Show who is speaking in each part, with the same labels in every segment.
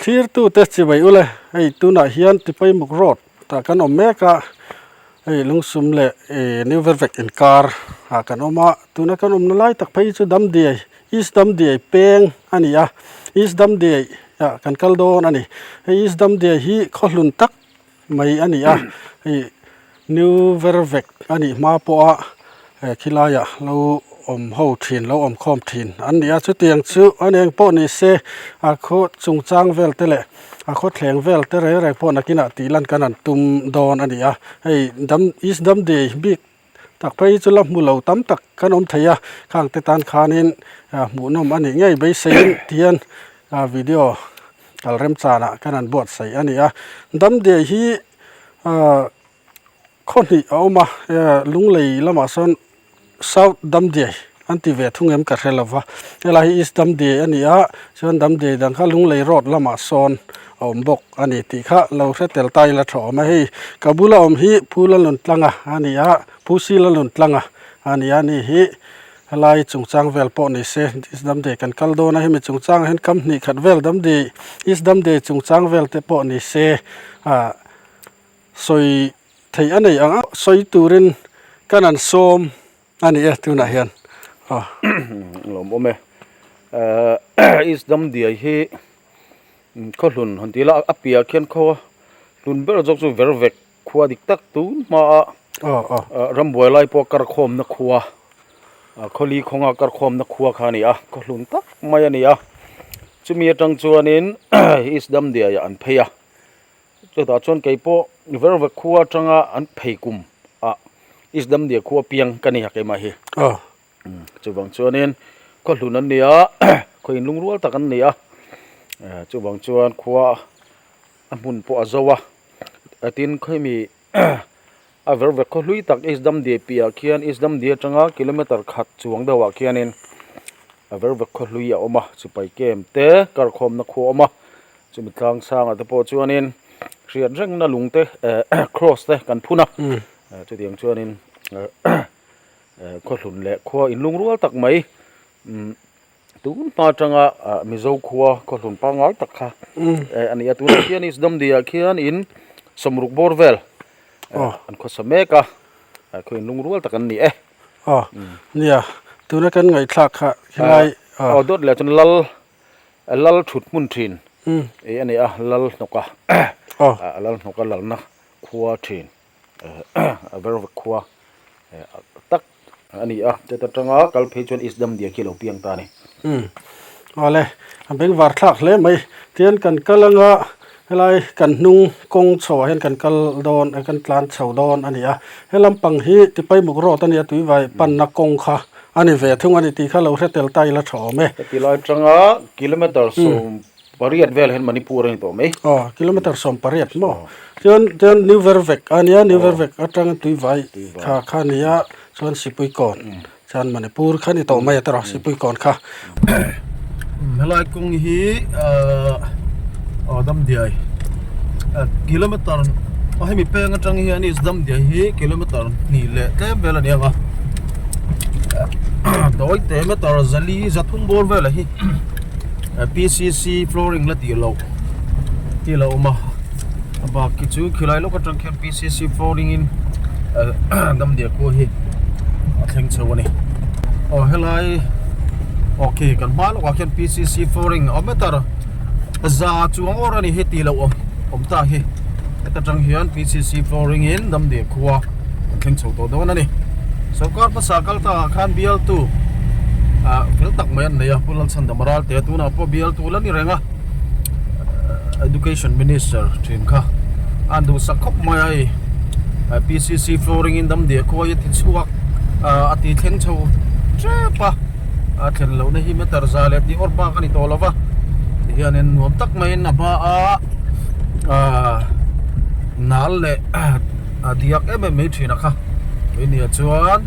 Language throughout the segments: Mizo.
Speaker 1: Thlirtute chibai ule, hei tunah hian Tipaimuk road tah kan awm mek a, hei lungsum leh New Vervek inkar ah kan awm a, tuna kan awmna lai tak phei chu Damdiai, East Damdiai peng a ni a, East Damdiai ah kan kal dawn a ni. Hei East Damdiai hi khawhlun tak mai a ni a, hei New Vervek a nih hma pawha he khilaiah lo awm ho thin lo awm khawm thin an ni a, chutiang chu a eng pawh ni se a khaw chungchang vel te leh a khawthleng vel te reng reng pawh nakinah tih lan kan han tum dawn a ni a, hei dam East Damdiai bik tak phei hi chu la hmu lo tam tak kan awm thei a, khang te tan khanin hmuhnawm a nih ngei beiseiin tihian video kal remchanah kan han buatsaih a ni a, Damdiai hi ahh khaw hnih a awm a lunglei lamah sawn south Damdiai an ti ve thung em ka hre lo va helai hi east Damdiai a ni a chuan Damdiai dang kha lunglei road lamah sawn a awm bawk a ni tih kha lo hre tel ta ila tha awm a hei ka bula awm hi Phula lun tlanga a ni a Phusila lun tlanga a ni a ni hi helai chungchang vel pawh ni se east Damdiai kan kal dawn a hemi chungchangah hian kam hnih khat vel Damdiai east Damdiai chungchang vel te pawh ni se ah. Sawi theih a nei ang a, sawi turin kan an sawm a ni e tunah hian aw.
Speaker 2: Lawm awm e. East Damdiai hi khaw hlun han ti ila a piah khian khaw hlun ber zawk chu Vervek khua dik tak tun hma a rambuai lai pawh karkhawmna khua khawli khawnga karkhawmna khua kha a ni a, khaw hlun tak mai a ni a. Chumi atang chuanin East Damdiai ah an phei a. Chutah chuan kei pawh Verva khua atanga an phei kum ah East Damdia khua piang ka ni a keimah hi. Chuvang chuanin khaw hlun an ni a, khaw inlung rual tak an ni a, chuvang chuan khua a hmun pawh a zo a, tin khawimi a Verva khaw hlui tak East Damdia piahah khian East Damdia atanga kilometer khat chuang deuhah khianin a Verva khaw hlui a awm a, sipai camp te karkhawmna khua a awm a. Chumi tlang sangah te pawh chuanin hriat rengna lung te eh cross te kan phun a chutiang chuanin khawhlun leh khua inlung rual tak mai umm tun hma atanga ah Mizo khua khawhlun pangngai tak kha a ni a tunah khian East Damdi-ah khian in sawmruk bawr vel an khawsa mek a khaw inlung rual tak an ni e.
Speaker 1: Aw nia tuna kan ngaihthlak kha helai
Speaker 2: aw dawt leh chuan lal Lal thut hmun thin ei a ni a, lal hnawka lal hnawka lalna khua thin a vervek khua tak a ni a, cheta tanga kal phei chuan East Damdia khi a lo piang ta a ni.
Speaker 1: Awle, a bengvar thlak hle mai. Tihian kan kal anga helai kan hnung kawng chhoah hian kan kal dawn kan tlan chho dawn a ni a. He lampang hi Tipaimuk road a ni a, tuivai panna kawng kha A ni ve thung a ni tih kha lo hre tel ta ila tha awm e.
Speaker 2: Heti lai atanga kilometer 18 vel hian Manipur a ni tawh mai.
Speaker 1: Aw, kilometer 18 maw? Chuan chuan New Vervek a nia, New Vervek atanga Tuivai kha kha a nia, chuan Sipuikawn chuan Manipur kha a ni tawh mai a tawrh a, Sipuikawn kha.
Speaker 2: Helai kawng hi aw Damdiai kilometer aw hemi peng atang hian East Damdiai hi kilometer hnih leh tlem vel a ni ang a tawi te meter zali zathum bawr vel a hi P C C flooring la tih loh tih a lo awm a a bak khi chu khilai lawk atang khian P C C flooring in Damdiai khua hi a thleng chho a ni aw helai aw khi kan hma lawkah khian P C C flooring a awm meter za chuang awr a ni hi tih loh awm ta hi heta tang hian P C C flooring in Damdiai khua an thleng chho tawh dawn a ni sorkar hmasa kal ta ah khan bialtu ah fel tak mai an nei a Pu Lalchhandam Ralte tunah pawh bialtu la ni reng a education minister thin kha a an duhsak khawp mai a hei P C C flooring in Damdiai khua hi a ti chhuak ah a ti thleng chho tep a a thlen loh na hi meter za leh tih awrh bak a ni tawh lo va tihianin nuam tak maiin a hma a ah nal leh a diak em em mai thin a kha tui nia chuan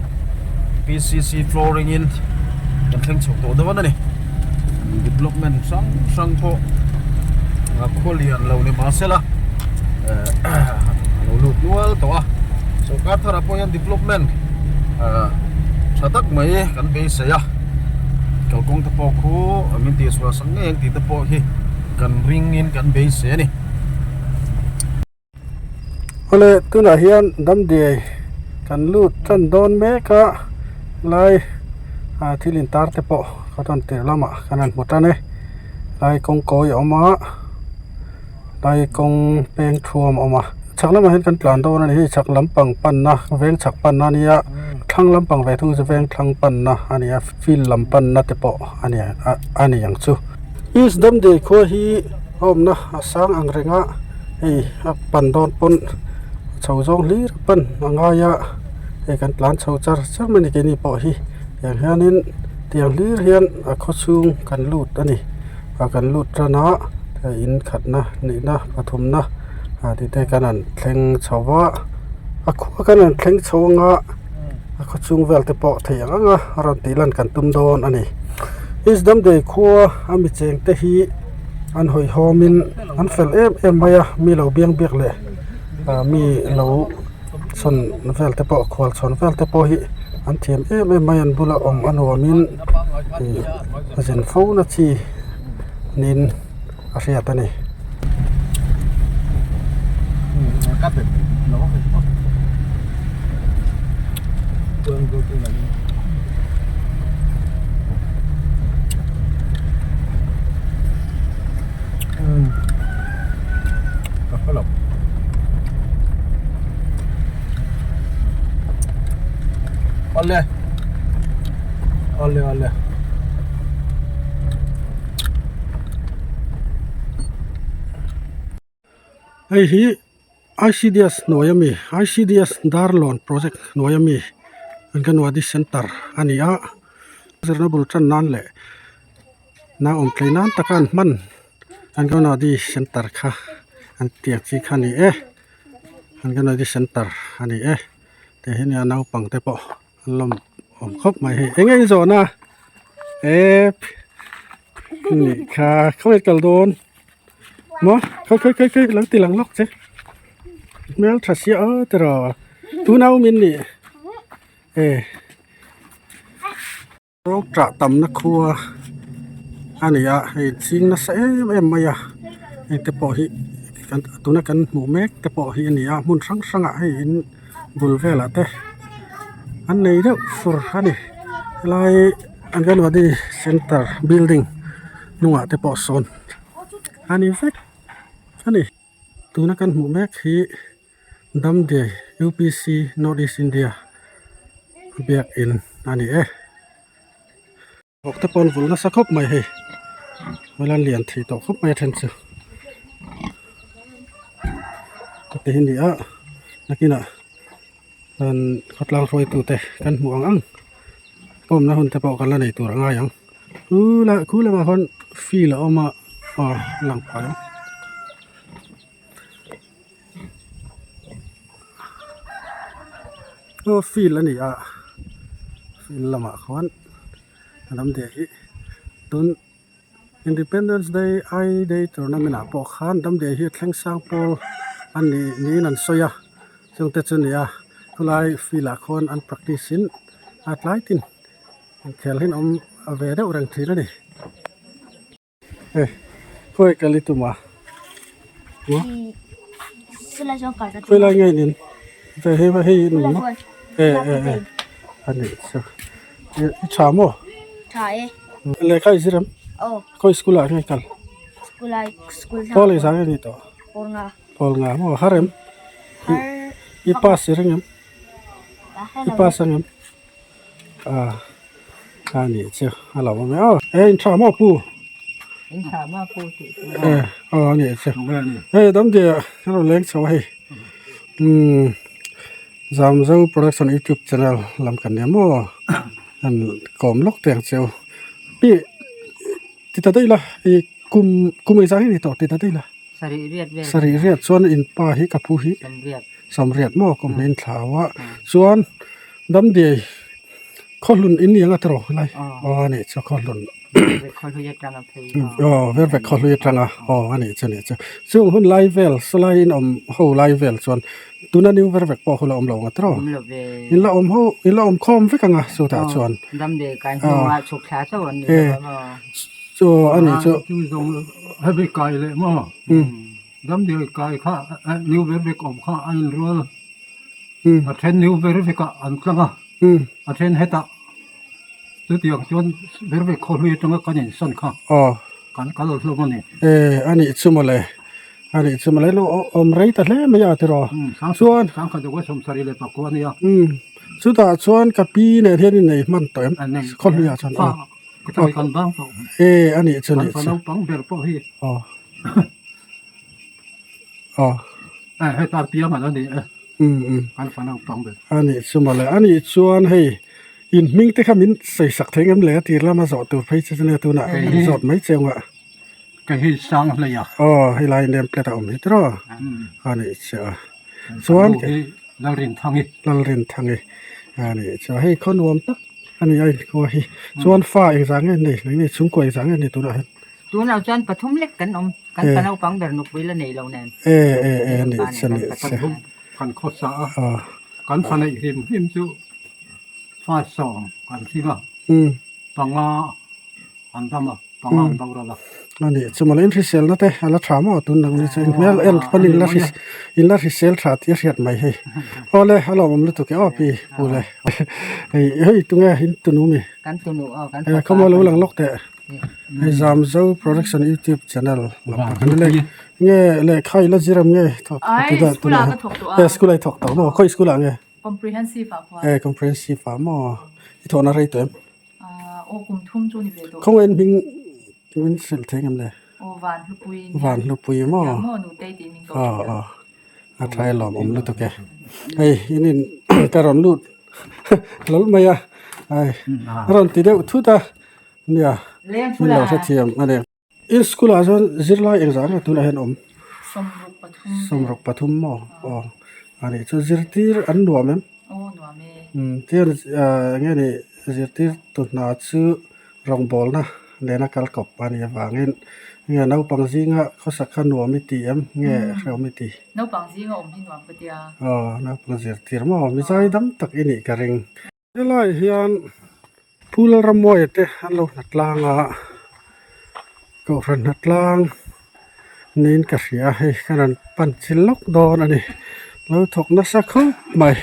Speaker 2: P C C flooring in kan thleng chho tawh dawn a ni development hrang hrang pawh a khaw lian lo ni mahsela eh a lo lut nual tawh a sorkar thar ah pawh hian development ah tha tak mai kan beisei a kalkawng te pawh khu min tihsual sak ngei ang tih te pawh hi. kan ringin kan beisei a ni.
Speaker 1: Awle tunah hian damdiai kan lut tan dawn mek a lai ah thil intar te pawh ka tawn tir lamah kan han hmu tan e lai kawng kawi a awm a lai kawng peng thuam a awm a chhak lamah hian kan tlan dawn a ni hei chhak lampang panna veng chhak panna a nia thlang lampang ve thung chu veng thlang panna a ni a field lam panna te pawh a ni a ni ang chu. East Damdiai khua hi a awmna a sang ang reng a hei a pan dawn pawn a chho zawng hlir a pan a ngai a hei kan tlan chho char char mai a ni keini pawh hi tiang hianin tiang hlir hian a khaw chhung kan lut a ni a kan lut tan a hei in khatna nihna pathumna ah tih te kan han thleng chho va a khua kan han thleng chho anga a khaw chhung vel te pawh theih ang ang a rawn tih lan kan tum dawn a ni East Damdei khua a mi cheng te hi an hawihhawm in an fel em em mai a mi lo biang biak leh ah mi lo chhawn vel te pawh khual chhawn vel te pawh hi an thiam em em mai an bula awm a nuam in ih zin fo na chi niin a hriat a ni.
Speaker 2: Awle awle awle.
Speaker 1: Hei hi I_C_D_S hnuai ami I_C_D_S Darlawn project hnuai ami Anganwadi center a ni a zirna bul tan nan leh naupang tlei nan taka an hman Anganwadi center kha an tih ang chi kha a ni e Anganwadi center a ni e tih hi nia naupang te pawh an lawm awm khawp mai hei eng nge i zawhna ep nih kha khawnge kal dawn maw khawi khawi khawi khawi lo ti lang lawk che hmel tha sia aw tiraw tuna awm in nih e. Rawng ṭah tamna khua a ni a hei ching nasa em em mai a heng te pawh hi kan tuna kan hmuh mek te pawh hi a ni a hmun hrang hrangah hei in bul velah te an nei deuh fur a ni helai anganwadi center building hnungah te pawh sawn a ni vek a ni tuna kan hmuh mek hi. Damdiai U_P_C North East India biakin a ni e vawk te pawh an vul nasa khawp mai hei hmel an lian thei tawh khawp mai a then chu heti hi a ni a nakinah an khawtlang hruaitu te kan hmuh ang ang awmna hun te pawh kan la nei tur a ngai ang khu lah khu lamah khawn field a awm a aw a lang phah ang. Aw field a ni a field lamah khuan a lam deh hi tun independence day I day tournament ah pawh khan damdawi hi a thleng sang pawl a ni niin an sawi a chungte chu a ni a khulai field ah khuan an practice in a tlai tin inkhel hi an awm ve deuh reng thin a ni. Khawi kal i tum a khawi lai nge nin ve hei hei i nung maw e e e a nih chu i tha maw lehkha i zir em khawi school ah nge i kal pawl ei zang nge ni tawh pawl nga maw har em i pass i ring em i pass ang em ah. A nih chu a lo awm e aw e in tha maw pu
Speaker 3: in tha maw pu tih chu
Speaker 1: e aw a nih chu hei damdiah a rawn leng chho a hei umm Zamzo production youtube channel lam kan nia maw an kawm lawk teh ang cheu pi ti ta daih la ih kum kum engzah nge ni tawh ti ta daih la
Speaker 3: sarih riat vel
Speaker 1: sarih riat chuan in pa hi ka pu hi sawmriat maw kum hnih in thlau a chuan damdiai. Khawhlun in ni ang a tiraw helai aw a nih chu khawhlun aw ver vek khawhlui atanga aw a nih chu a nih chu chung hun lai vel sawlai in awm ho lai vel chuan tuna new ver vek pawh hula awm lo ang a tiraw in la awm ho in la awm khawm vek ang a chutah chuan e. Chu a nih chu.
Speaker 4: Chu zawng hemi kai leh maw damdawi kai kha new vervek awm kha a inrual a then new vervek ah an tlang a a then hetah chutiang chuan vervek khawhlui atanga kan insan kha kan kal hlawm a ni.
Speaker 1: E a nih chu mawle a nih chu mawle lo awm rei ta hle mai a tiraw chuan
Speaker 4: sangkhat deuh a sawmsarih leh pakua a nia.
Speaker 1: Chutah chuan ka pi nen hian innei hman tawh em khawhluiah chuan aw.
Speaker 4: Ka chawi kan bang tawh.
Speaker 1: E a nih chu nih chu.
Speaker 4: Kan naupang ber pawh hi.
Speaker 1: Aw. Aw.
Speaker 4: E heta piang an ani e.
Speaker 1: Um um.
Speaker 4: Kan fa naupang ber.
Speaker 1: A nih chu mawle. A nih chuan hei in hming te kha min sawi sak thei ngam le a tir lama zawh tur phei che chu nia tunah kan zawt mai che anga.
Speaker 4: Kei hi sang hlei a.
Speaker 1: Aw hei lai name plate a awm hi tiraw. A nih chu a. Chuan
Speaker 4: kei Lalrinthangi.
Speaker 1: Lalrinthangi. A nih chu a. Hei khaw nuam tak. A ni a inkhua hi chuan fa engzah nge nei hlei nei chhungkua engzah nge nei tunah hian.
Speaker 3: Tunah chuan pathum lek kan awm kan pa naupang ber nupui la nei lo nen.
Speaker 1: E e e a ni che ni che.
Speaker 4: Kan khawsa a kan fa neih hlim hlim chu fa sawm kan hlim a panga an dam a.
Speaker 1: Umm a nih chu mawle in hrisel na te a la tha maw tun ang ni chu in hmel en pawn in la in la hrisel tha tih a hriat mai hei awle a lawmawm lutuk e aw pi pu le hei hei tunge in tunu mi
Speaker 3: kan tunu aw kan
Speaker 1: e khawmaw lo lang lawk teh hei Zamzo production youtube channel lampang kan ni nge lehkha i la zir ang nge thawk e school ah i thawk tawh maw khawi school ah nge
Speaker 5: comprehensive ah
Speaker 1: e comprehensive ah maw i thawhna rei tawh em.
Speaker 5: Aw kum thum chu ni ve tawh.
Speaker 1: Khawngaih in hming min hrilh thei ngem le?
Speaker 5: Aw van hlupui nia.
Speaker 1: Van hlupui maw?
Speaker 5: Nia maw nutei tih min ko
Speaker 1: thin a. Aw a tha e lawm awm lutuk e. Hei in in ka rawn lut hlawl mai a, ai a rawn ti deuh thut a nia min lo hrethiam a ni. In school ah chuan zirlai engzah nge tunah hian awm?
Speaker 5: 63.
Speaker 1: 63 maw? Aw a nih chu zirtir an nuam em?
Speaker 5: Aw nuam e.
Speaker 1: Umm tian ah enge ni zirtir tu hna chu rawngbawlna nena kal kawp a nih avangin nge naupang zinga khawsak kha nuam i ti em? Nge hrehawm i ti?
Speaker 5: Naupang zinga awm hi nuam ka tia.
Speaker 1: Aw naupang zirtir maw? Mizai dam tak i nih ka ring. Helai hian Pu Lalrammuaia te an lo hnatlang a, Kohhran hnatlang niin ka hria a hei ka rawn pan chil lawk dawn a ni lo thawk nasa khawp mai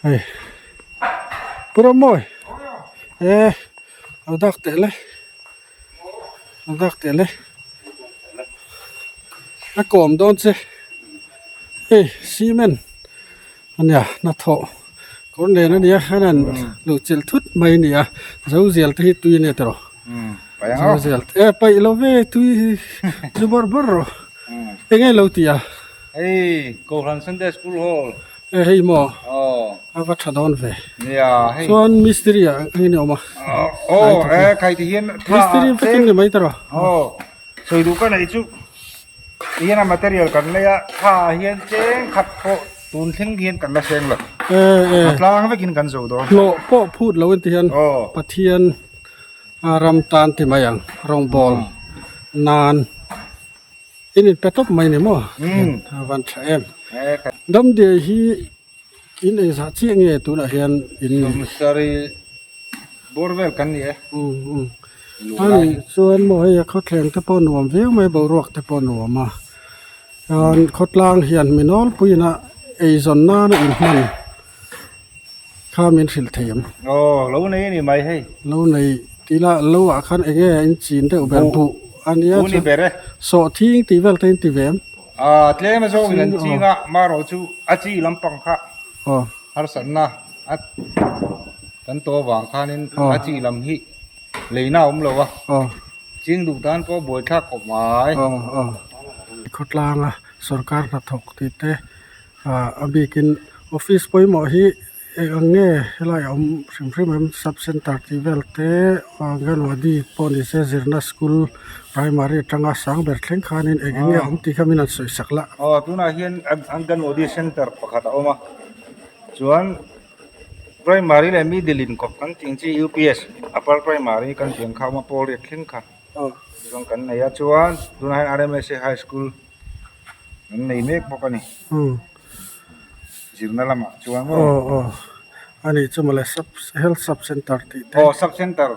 Speaker 1: hei Pu Rammawi e lo dak teh le lo dak teh le a kawm dawn che hei cement. Ania hnathawh kawr nen ania hian an luh chilh thut mai a ni a zo zel te hi tui ania tiraw zo zel e paih lo ve tui hi zu bawrh bawrh rawh eng nge lo tih a
Speaker 2: hei Kohhran Sunday School Hall
Speaker 1: e hei maw a va tha dawn ve chuan mistiri ah eng nge awm a
Speaker 6: aw e khai ti hian
Speaker 1: mistiri vekin ni mai tiraw
Speaker 6: aw Sawi duh ka neih chu ti hian a material kan lei a tha ah hian cheng khat pawh tun thleng hian kan la hreng lo a tlang vekin kan zo dawn.
Speaker 1: Hlawh pawh phut lo en ti hian Pathian ram tan ti mai ang rawngbawl nan in inpe tawp mai ni maw a van tha em. Damdiai hi in engzah chiah nge tunah hian in
Speaker 6: Sawmsarih bawr vel kan ni e.
Speaker 1: A nih chuan maw hei a khawthleng te pawh nuam viau mai boruak te pawh nuam a chuan khawtlang hian mi nawlpuiin a eizawn nana inhman kha min hrilh thei ang.
Speaker 6: Aw lo nei a ni mai hei.
Speaker 1: Lo nei tih lah lo ah khan eng nge in chin deuh ber buh a nia
Speaker 6: chuan
Speaker 1: sawhthing tih vel te in ti ve em.
Speaker 6: Aaa tlem a zawngin an ching a marawh chu a chi lampang kha harsatna a kan tawh avang khanin a chi lam hi leina a awm lo a ching duh tan pawh buaithlak khawp mai.
Speaker 1: Khawtlanga sorkar hnathawk tih te a bikin office pawimawh hi Eng ang nge helai a awm hrim hrim em sub center tih vel te anganwadi pawh ni se zirna school primary atanga sang ber thleng khanin eng eng nge a awm tih kha min han sawi sak la.
Speaker 6: Aw tunah hian anganwadi center pakhat a awm a chuan primary leh middle in kawp kan tih ang chi UPS upper primary kan tih ang kha a awm a pawl riat thleng kha chuan kan nei a chuan tunah hian RMSA high school an nei mek bawk a ni. Zirna lamah chuan maw?
Speaker 1: Aw aw a nih chu mawle sub health sub center tih te.
Speaker 6: Aw sub center.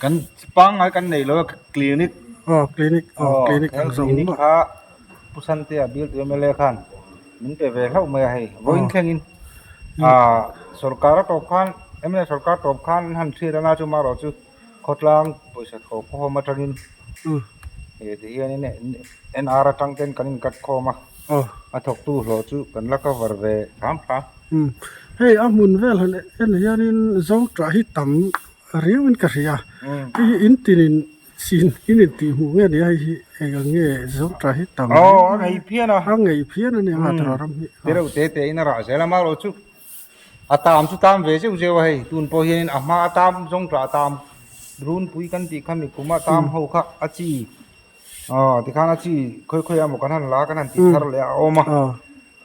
Speaker 6: Kan pangngai kan nei lo a clinic.
Speaker 1: Aw clinic aw clinic ang zawng
Speaker 6: clinic kha Pu Santea bialtu mla khan min pe ve hlauh mai a hei vawiin thlengin ah sorkar a tawp khan mla sorkar tawp khan an han hriat a na chu marawh chu khawtlang pawisa thaw khawm atangin eh ti hianin NR atang ten kan inkat khawm a a thawktu hlawh chu kan la cover ve hram hram.
Speaker 1: Hei a hmun vel han en hianin Zawngṭah hi tam riau in ka hria hei hi in tin in chin in in tih hmuh nge ni a hei hi eng ang nge Zawngṭah hi tam
Speaker 6: aw a ngei phian a
Speaker 1: a ngei phian a ni ang a tawrh ram hi
Speaker 6: te reuh te te in a rah zel a marawh chu a tam chu tam ve zeuh zeuh a hei tun pawh hian in a hma a tam Zawngṭah a tam runpui kan tih kha mikum a tam ho kha a chi aw tikhan a chi khawi khawi ah maw kan han la kan han tih thar leh a awm a.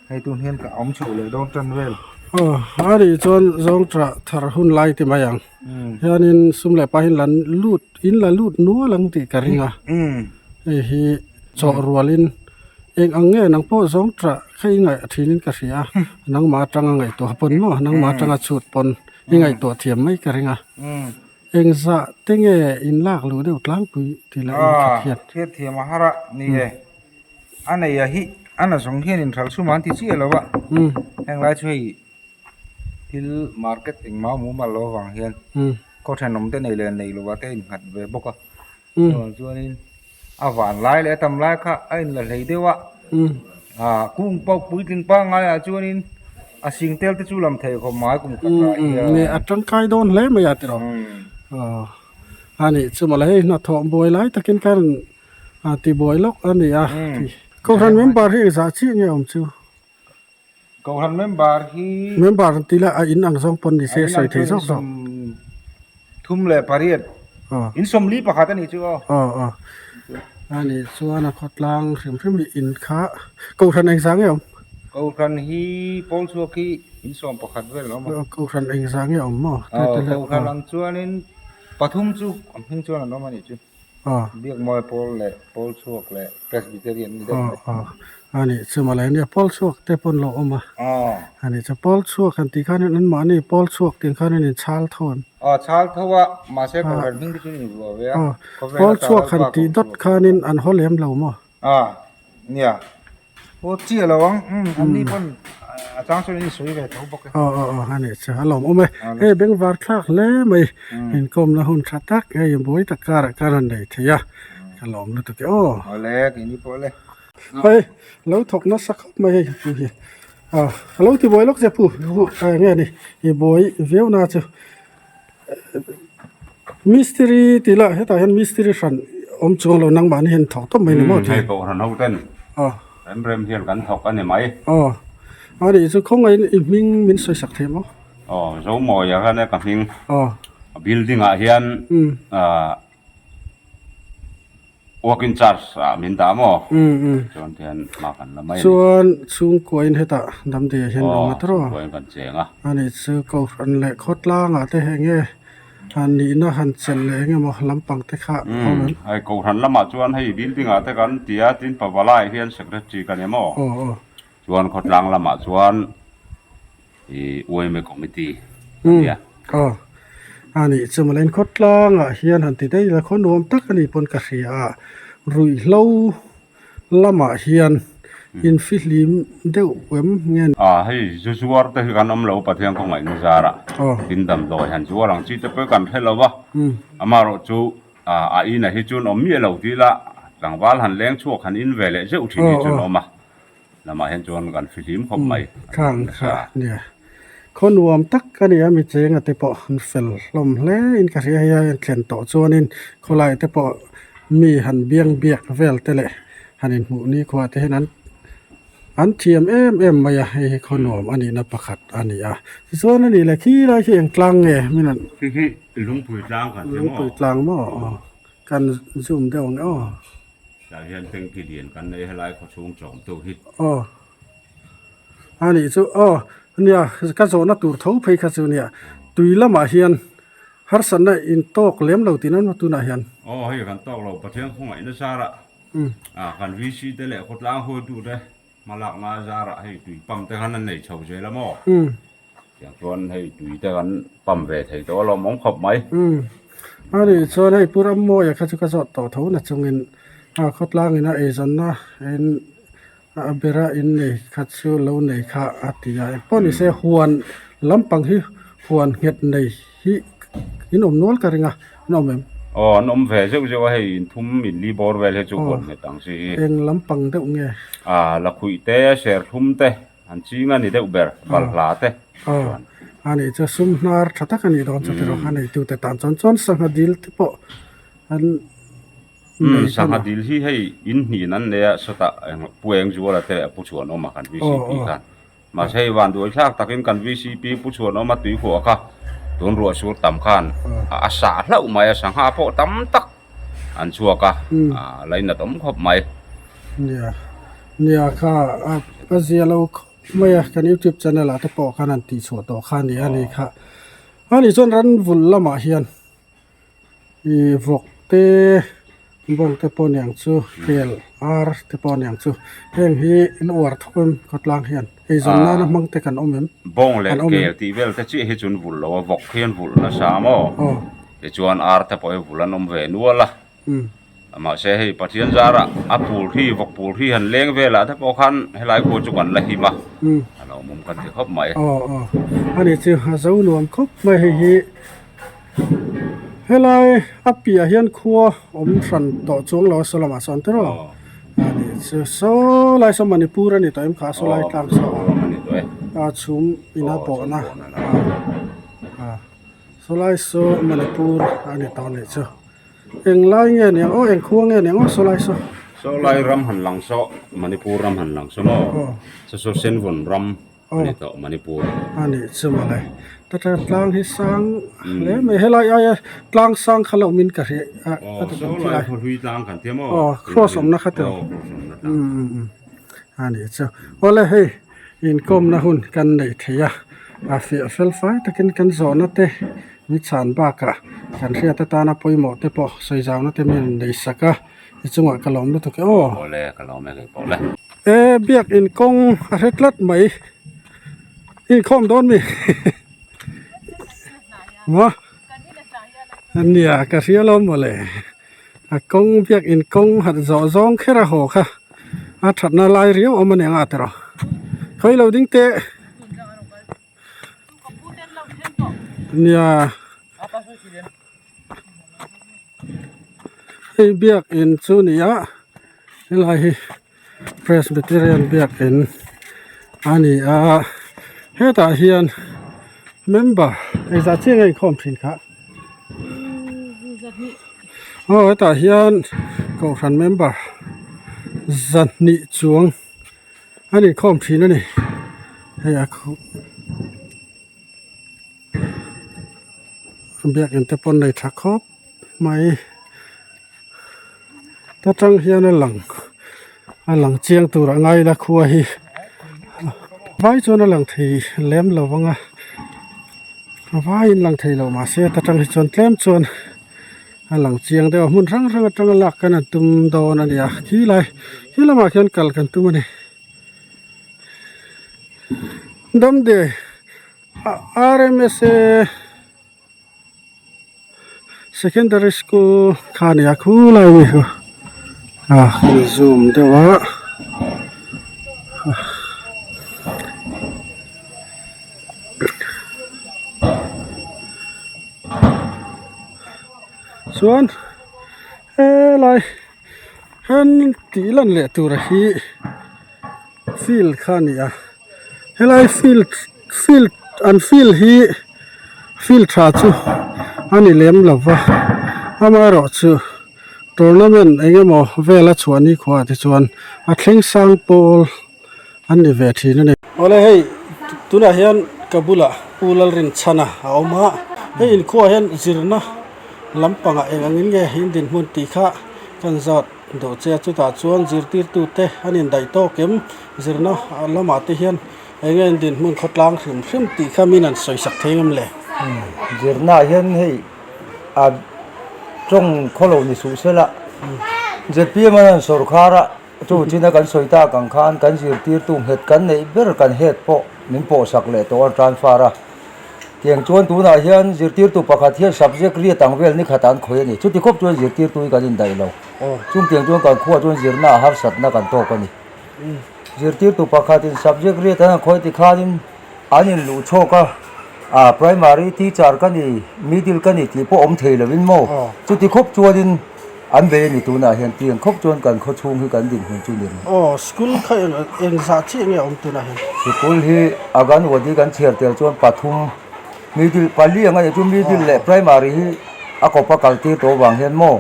Speaker 6: Hei tun hian ka awm chhoh leh dawn tan vel.
Speaker 1: Aw a nih chuan zawngṭah thar hun lai ti mai ang. Hianin sum leh pa hi lan lut in la lut nual ang tih ka ring a. Hei hi chawh rualin eng ang nge nang pawh zawngṭah kha i ngaih thinin ka hria a. Nangmah atanga ngaihtuah pawn maw nangmah atanga chhut pawn i ngaihtuah thiam mai ka ring a. Eng zah te nge in lak luh deuh tlangpui tih lah in khat hian.
Speaker 6: Aw hriat thiam a har a ni e. A nei a hi a na zawng hian in hralh sum an ti chiah lo a. Heng lai chu hei thil market engmah mumal lo avang hian khaw thenawm te nei leh nei lo ah te a innghat ve bawk a. Chuvang chuanin a van lai leh a tam lai kha a inla hlei deuh a. Ah kung pawh puitling pangngai ah chuanin a sing tel te chu lam thei khawp mai kum khat ah hian.
Speaker 1: Nge a tangkai dawn hle mai a tiraw. Aw a nih chu mawle hei hnathawh buai lai takin khan a ti buai lawk a ni a. Kohhran member hi engzah chiah nge awm chu?
Speaker 6: Kohhran member hi.
Speaker 1: Member an tih la a in ang zawng pawn ni se sawi thei zawk zawk.
Speaker 6: 38. In 41 a nih chu aw.
Speaker 1: Aw aw. A nih chuan a khawtlang hrim hrim hi in kha Kohhran engzah nge awm?
Speaker 6: Kohhran hi pawl chhuak hi in 11 vel a awm a.
Speaker 1: Kohhran engzah nge awm maw?
Speaker 6: Aw Kohhran ang chuanin pathum chu a hming chuan an awm a nih chu. Biakmawi pawl leh pawl chhuak leh Presbyterian ni deuh mai.
Speaker 1: A nih chu mawle nia pawl chhuak te pawn lo awm a. A nih chu pawl chhuak han tih khanin an mahni pawl chhuak tih khanin in chhal tho an.
Speaker 6: Aw chhal tho a mahse kohhran hming te chu in vuah ve a.
Speaker 1: Pawl chhuak han tih dawt khanin an haw lem lo maw?
Speaker 6: A nia Aw chiah lo ang umm an ni pawn a chang chuan in sawi ve tho bawk e.
Speaker 1: Aw aw aw a nih chu a lawm awm e. Hei bengvar thlak hle mai inkawmna hun tha tak hei buai tak karah khan rawn nei thei a ka lawm lutuk e aw.
Speaker 6: Awle keini pawh le.
Speaker 1: Hei lo thawk nasa khawp mai hei pu hi a ka lo ti buai lawk che pu eng nge ni i buai viau na chu Mistiri tih lah hetah hian mistiri hran awm chuang lo nangmahni hian thawk tawp mai ni maw
Speaker 7: tih. Hei kohhran ho ten rem rem hian kan thawk a ni mai.
Speaker 1: Aw a nih chu khawngaihin i hming min sawi sak thei maw?
Speaker 7: Aw Zomawia khan e ka hming.
Speaker 1: Aw.
Speaker 7: Building ah hian ah Work in charge ah min dah maw? Chuan tihian hma kan la mai a ni.
Speaker 1: Chuan chhungkua in hetah damdawi ah hian awm a tawrh a.
Speaker 7: Chhungkua in kan cheng a.
Speaker 1: A nih chu Kohhran leh khawtlang ah te heng nge han nihna han chelh leh eng emaw lampang te kha a awm em?
Speaker 7: Hei Kohhran lamah chuan hei building ah te kan ti a, tin Pavalai hian secretary ka ni maw? Chuan khawtlang lamah chuan I UMA committee a nia.
Speaker 1: Aw, a nih chu mawle in khawtlangah hian han ti daih ila khaw nuam tak a nih pawn ka hria a, ruihhlo lamah hian infihlim deuh em nge ni?
Speaker 7: A hei zu zuar te hi kan awm lo Pathian khawngaihna zarah tin damdawi han zuar ang chi te pawh kan hre lo va, amaherawhchu a inah hi chuan awm miah lo tih ila tlangval han leng chhuak han in ve leh zeuh thin hi chuan a awm a. Lamah hian chuan kan fihlim khawp mai.
Speaker 1: Khang kha nia. Khaw nuam tak a ni a, mi chenga te pawh an fel hlawm hle in ka hria hei a thlen tawh chuanin khawlai te pawh mi han biang biak vel te leh han inhmuh ni khuah te hian an an thiam em em mai a, hei hi khaw nuam a nihna pakhat a ni a. Tichuan a nih leh khi lai khi eng tlang nge min an.
Speaker 7: Khi khi lungpui tlang kan ti maw?
Speaker 1: Lungpui tlang maw? Aw kan zoom deuh ang e aw.
Speaker 7: Tlai hian tanky lian kan nei helai khaw chhung chawm tu hi.
Speaker 1: Aw a nih chu aw nia ka zawhna tur tho phei kha chu nia tui lamah hian harsatna in tawk lem lo tih nan tunah hian.
Speaker 7: Aw hei kan tawk lo Pathian khawngaihna zarah kan VC te leh khawtlang huaitu te hmalakna zarah hei tui pump te khan an nei chho zel a maw? Tiang chuan hei tui te kan pump ve thei tawh alawm awm khawp mai.
Speaker 1: A nih chuan hei Pu Rammawia kha chu ka zawt tawh tho na chungin a khawtlangin a eizawnna in a bera innei kha chu lo nei kha a ti a engpawh ni se huan lampang hi huan nghet nei hi in awm nual ka ring a an awm em?
Speaker 7: Aw an awm ve zeuh zeuh a hei inthum inli bawr vel hi chu huan nghet ang chi hi.
Speaker 1: Eng lampang deuh nge?
Speaker 7: A lakhuih te serthlum te an ching a ni deuh ber balhla te
Speaker 1: chuan. Aw a nih chu sum hnar tha tak a nih dawn chu tiraw a neitute tan chuan chuan sangha dil te pawh an
Speaker 7: Umm sangha dil hi hei in hnin an nei a sawtah eng Pu Engzuala te leh Pu Chhuanawma kan VCP khan mahse hei van duai thlak takin kan VCP Pu Chhuanawma tuikhuah kha tun ruah sur tam khan a sah hlauh mai a sangha pawh tam tak an chhuak a lainat awm khawp mai.
Speaker 1: Nia nia kha a zia lo khawp mai a kan youtube channel ah te pawh khan an tihchhuah tawh kha a ni a ni kha a nih chuan ranvul lamah hian. Ih vawk te bawng te pawh niang chu kel ar te pawh niang chu heng hi in uar thawk em khawtlang hian ei zawn nana hmang te kan awm em
Speaker 7: Bawng leh kel tih vel te chiah hi chu an vulh lo a vawk hi an vulh nasa maw tichuan ar te pawh hi vulh an awm ve nual a mahse hei Pathian zarah a phul hi vawk phul hi han leng velah te pawh khan helai khua chu kan la him a a lo awm kan ti khawp mai.
Speaker 1: Aw aw ani chu a zo nuam khawp mai hei hi. Helai a piah hian khua awm hran tawh chuang lo a saw lamah sawn tiraw a nih chu saw lai saw Manipur a ni tawh em kha saw lai tlang saw a chhum ina pawhna a saw lai saw Manipur a ni tawh a nih chu eng lai nge niang aw eng khua nge niang aw saw lai saw.
Speaker 7: Saw lai ram han lang saw Manipur ram han lang saw maw saw saw Senvawn ram. a ni tawh Manipur.
Speaker 1: A nih chu mawle. Tata tlang hi sang hle mai helai aia tlang sang kha loh min ka hria a
Speaker 7: a ti tam khilai. Aw hlui tlang kan tia maw.
Speaker 1: Aw cross awmna kha tiraw.
Speaker 7: Aw cross awmna tlang.
Speaker 1: A nih chu. Awle hei inkawmna hun kan nei thei a, a fiah fel fai takin kan zawhna te mi chhan bakah kan hriat atana pawimawh te pawh sawi zauna te min rawn nei sak a. I chungah ka lawm lutuk e aw.
Speaker 7: Awle ka lawm e kei pawh le.
Speaker 1: E biakin kawng a hre tlat mai inkhawm dawn mi maw nia ka hria lo mawle a kawng biakin kawng han zawh zawng kher a haw kha a thatna lai riau awm a ni ang a tiraw khawi lo ding teh. Nia hei biakin chu a ni a helai hi presbyterian biakin a ni a hetah hian member engzah chiah nge inkhawm thin kha aw hetah hian kohhran member zahnih chuang. An inkhawm thin a ni hei a khaw biakin te pawn nei tha khawp mai ta tang hian a lang a lang chiang tur a ngai la khua hi vai chuan a lang thei lem lo vang a vaiin lang thei lo mahse ta tang hi chuan tlem chuan. A lang chiang deuh a hmun hrang hrang atanga lak kan han tum dawn a ni a khi lai khi lamah khian kal kan tum a ni Damde R_M_S_A secondary school kha a ni a khulai a ni chu a zoom deuh a. Chuan helai hian tih lan leh tura hi field kha a ni a helai field field an field hi field tha chu a ni lem lo va amaherawhchu tournament eng emaw vel a chhuah ni khuaah te chuan a thleng sang pawl an ni ve thin a ni. Awle hei tunah hian ka bulah Pu Lalrinchhana a awm a, hei inkhuaah hian zirna lampangah eng angin nge in dinhmun tih kha kan zat dawh che a, chutah chuan zirtirtute an indaih tawk em zirna lamah te hian eng nge in dinhmun khawtlang hrim hrim tih kha min an sawi sak thei ngam le.
Speaker 8: Zirnaah hian hei a tawng khawlo ni suh sela zpm an han sawrkhar a. Chu china kan sawi tak ang khan kan zirtirtu nghet kan neih ber kan head pawh min pawhsak leh tawh a transfer a. Tiang chuan tunah hian zirtirtu pakhat hian subject riat ang vel ni khat an khawih a ni. Chuti khawp chuan zirtirtu hi kan indaih lo. Chung tiang chuan kan khuaah chuan zirna a harsatna kan tawk a ni. Zirtirtu pakhatin subject riat an han khawih tikhanin an inluh chhawk a, ah primary teacher ka ni, middle ka ni tih pawh awm thei lovin maw? Chuti khawp chuanin an bei a ni tunah hian tiang khawp chuan kan khaw chhung hi kan dinhmun chu ni rih.
Speaker 1: Aw, school kha eng eng zah chiah nge a awm tunah hian?
Speaker 8: Sikul hi Anganwadi kan chhiar tel chuan pathum, middle pali ang a nih chu middle leh primary hi a kawp a kal tir tawh avang hian maw?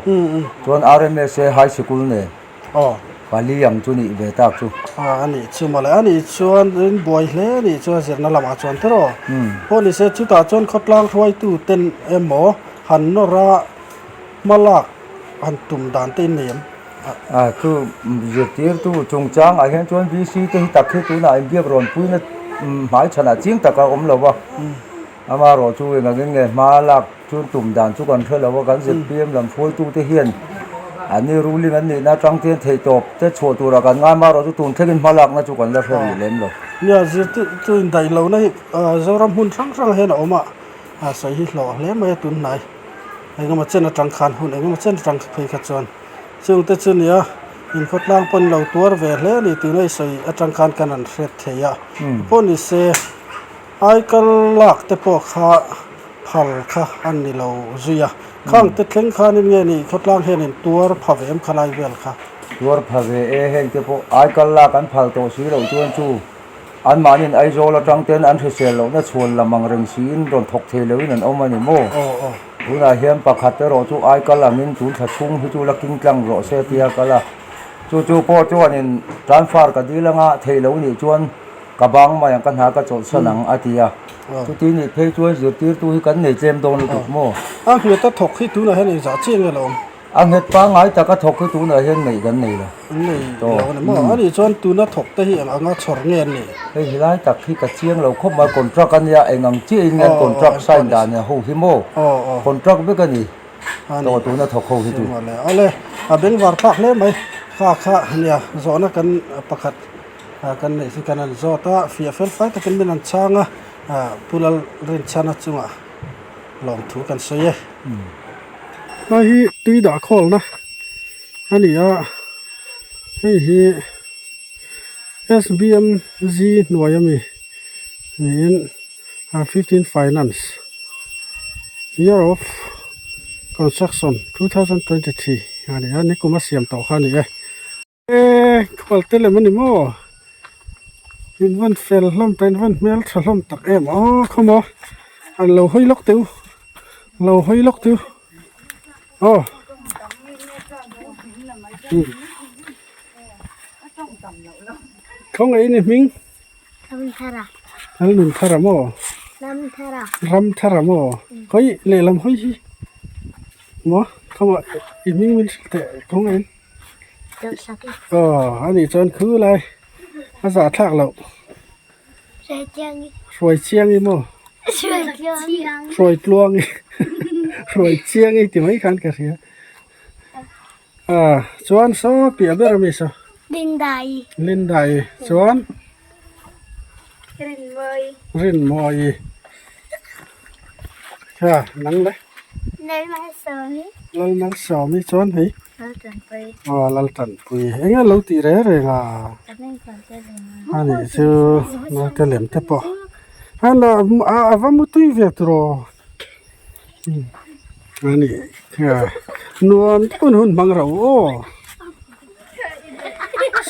Speaker 8: Chuan RMSA high sikul nen.
Speaker 1: Aw.
Speaker 8: Pali ang chu nih ve tak chu.
Speaker 1: A nih chu mawle. A nih chuan in buai hle a nih chuan zirna lamah chuan te rawh. Pawh ni se chutah chuan khawtlang hruaitu ten emaw han nawr a hma lak han tum dan te in nei em?
Speaker 8: A chu zirtirtu chungchang ah hian chuan VC te hi tak hi tunah inbiak rawn puina hmai chhanah ching tak a awm lo va. Amaherawhchu engangin nge hma lak Chu tum dan chu kan hre lo a, kan zpm lam hruaitute hian an ni ruling an nihna atang te hian theihtawp te chhuah turah kan ngai marawh chu tun thlengin hma lakna chu kan la hre rih lem lo.
Speaker 1: Nia, zirtirtu indaih lohna hi Zoram hmun hrang hrangah hian a awm a, a sawi hi hlawh hle mai a tun hnai. Engemaw chen atang khan hun engemaw chen atang phei kha chuan chungte chu nia inkhawtlang pawn lo tuar ve hle a ni tuna i sawi atang khan kan han hriat thei a. Pawh ni se Aikal lak te pawh kha phal kha a ni lo zui a, khang te thleng khanin nge ni khawtlang hian in tuar pha ve em khalai vel kha?
Speaker 8: Tuar pha ve e, heng te pawh aikal lak an phal tawh si loh chuan chu anmahniin Aizawl atang ten an hrisel lohna chhuan lam ang reng siin rawn thawk thei loin an awm a ni maw? Tunah hian pakhat erawh chu aikal angin tun thla chhung hi chu la king tlang rawh se tia kal a, chu chu pawh chuanin transfer ka dil anga theih loh nih chuan Ka bang mai ang ka hna ka chawlhsan ang a ti a. Chuti nih phei chuan zirtirtu hi kan nei tlem dawn lutuk maw?
Speaker 1: A nghet a thawk hi tunah hian engzah chiah nge lo awm?
Speaker 8: A nghet pangngai tak a thawk hi tunah hian neih kan nei lo.
Speaker 1: An nei lo a ni maw? A nih chuan tuna thawk te hi eng anga chhawr nge an nih?
Speaker 8: Hei helai tak hi ka chiang lo khawp mai, contract a nia eng ang chiahin nge an contract sign dan nia ho hi maw? Contract vek a ni tawh tuna thawk ho hi chu.
Speaker 1: Awle, a bengvar thlak hle mai, kha kha nia zawhna kan pakhat. Kan neih chu kan han zawt a, fiah fel fai takin min han chhang a, Pu Lalrinchhana chungah lawmthu kan sawi e. Hei hi tui dah khawlna a ni a, hei hi SBMZ hnuai ami niin 15 Finance Year of Construction 2023 a ni a, nikum a siam tawh kha a ni e. E khual te lem a ni maw in van fel hlawm ta in van hmel tha hlawm tak em aw khaw maw an lo hawi lawk teu lo hawi lawk teu aw khawngaih in i hming Lalnunthara maw Ramthara maw khawi lehlam hawi hi maw khawngaih i hming min hrilh teh khawngaih in. Aw a nih chuan khu lai a zah thlak loh hruai chiang i maw hruai tluang i hruai chiang i ti mai khan ka hria a chuan saw piah ber ami saw Linda i chuan Rinmawi kha nang le Lalmalsawmi chuan hei aw Laltanpui eng nge lo tih reng reng a a nih chu naute lem te pawh a va mu tui ve turaw a nih kha nuam takin hun hmang rauh aw.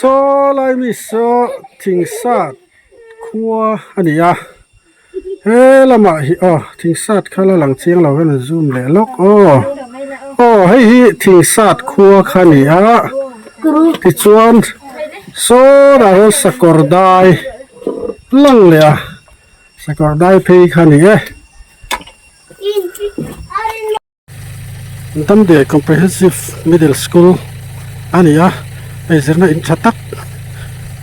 Speaker 1: Saw lai mi saw thingsat khua a ni a he lamah hi aw thingsat kha la lang chiang lo hian an zoom leh lawk aw aw hei hi thingsat khua kha a ni a tichuan sawtah hian sakawr dai lang leh a sakawr dai phei kha a ni e. Damdawi Comprehensive Middle School a ni a, hei zirna in tha tak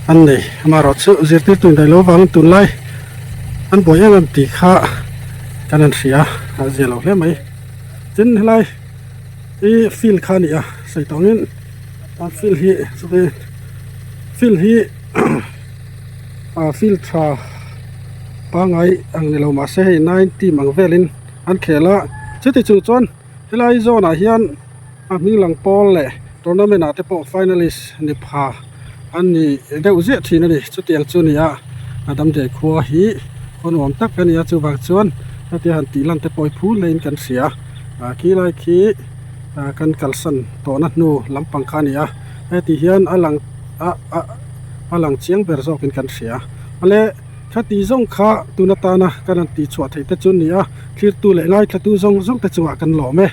Speaker 1: an nei. Amaherawhchu zirtirtu indaih lo avangin tunlai an buai em em tih kha kan han hria a zia lo hle mai. Tin helai hi field kha a ni a, sawi tawngin a field hi field hi ah field tha. Pangai ang ni lo mahse hei nine team ang velin an khel a, chuti chung chuan helai zawnah hian a hming lang pawl leh tournament ah te pawh finalist ni pha an ni deuh ziah thin a ni. Chutiang chu a ni a, a damdawi khua hi khaw nuam tak a ni a, chuvang chuan hetia han tih lan te pawh hi phul hlein kan hria a, khilai khi kan kalsan tawhna hnu lampang kha a ni a, heti hian a lang a a a lang chiang ber zawkin kan hria. Awle. Khati zawng kha tun atana kan han tihchhuah theih te chu a ni a, thlirtu leh ngaithlatu zawng zawng te chungah kan lawm e.